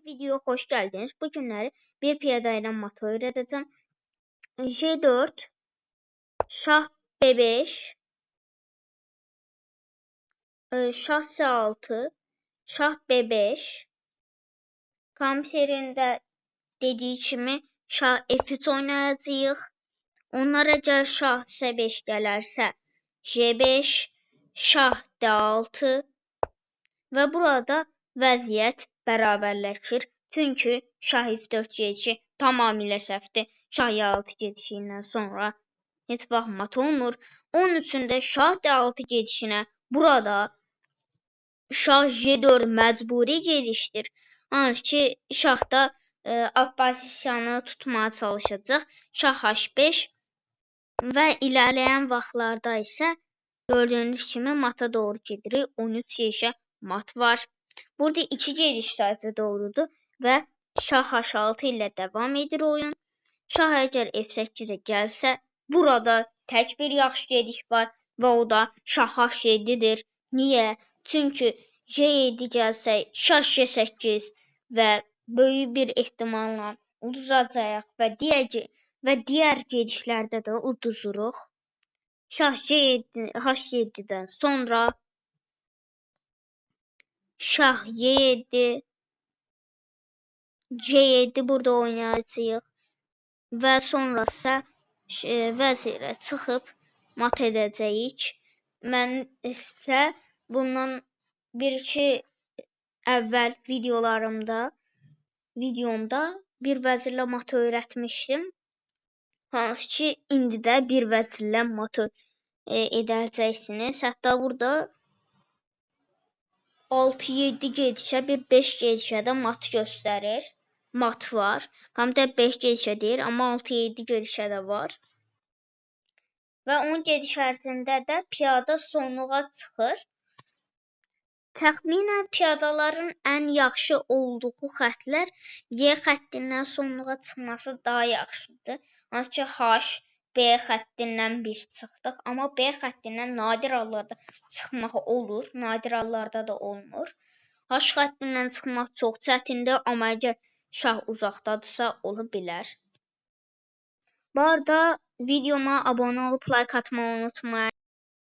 Video xoş gəldiniz. Bu günləri bir piyada ilə matı öyrədəcəm. G4, şah B5, şah C6, şah B5. Kompüterində dediyi kimi şah F3 oynayacağıq. Onlara əgər şah C5 gələrsə G5, şah D6 və burada vəziyyət bərabərləşir. Çünki şah F4 gedişi tamamilə səhvdir. Şah E6 gedişi ilə sonra heç vaxt mat olmur. Onun üçün də şah D6 gedişinə burada şah G4 məcburi gedişdir. Hansı ki, şah da oppozisiyanı tutmağa çalışacaq. Şah H5 və irəliləyən vaxtlarda isə gördüyünüz kimi mata doğru gedirik. 13 yeşə mat var. Burada iki gediş sadəcə doğrudur və şah H6 ilə davam edir oyun. Şah əgər F8-ə gəlsə, burada tək bir yaxşı gediş var və o da şah H7-dir. Niyə? Çünki G7 gəlsə, şah G8 və böyük bir ehtimalla uduzacaq və digər gedişlərdə də uduzuruq. Şah G7, H7-dən sonra şah E7, C7 burada oynayacağıq və sonra isə vəzirə çıxıb mat edəcəyik. Mən isə bundan bir-iki əvvəl videomda bir vəzirlə mat öyrətmişdim. Hansı ki, indi də bir vəzirlə mat edəcəksiniz. Hətta burada 6-7 gedişə, bir 5 gedişə də mat göstərir. Mat var. Kompüter 5 gedişə deyir, amma 6-7 gedişə də var. Və 10 gediş ərzində də piyada sonluğa çıxır. Təxminən piyadaların ən yaxşı olduğu xəttlər Y xəttindən sonluğa çıxması daha yaxşıdır. Hansı ki, H, B xəttindən biz çıxdıq, amma B xəttindən nadir hallarda çıxmaq olur, nadir hallarda da olmur. H xəttindən çıxmaq çox çətindir, amma əgər şah uzaqdadırsa, ola bilər. Bu arada videoma abunə olub like atmağı unutmayın.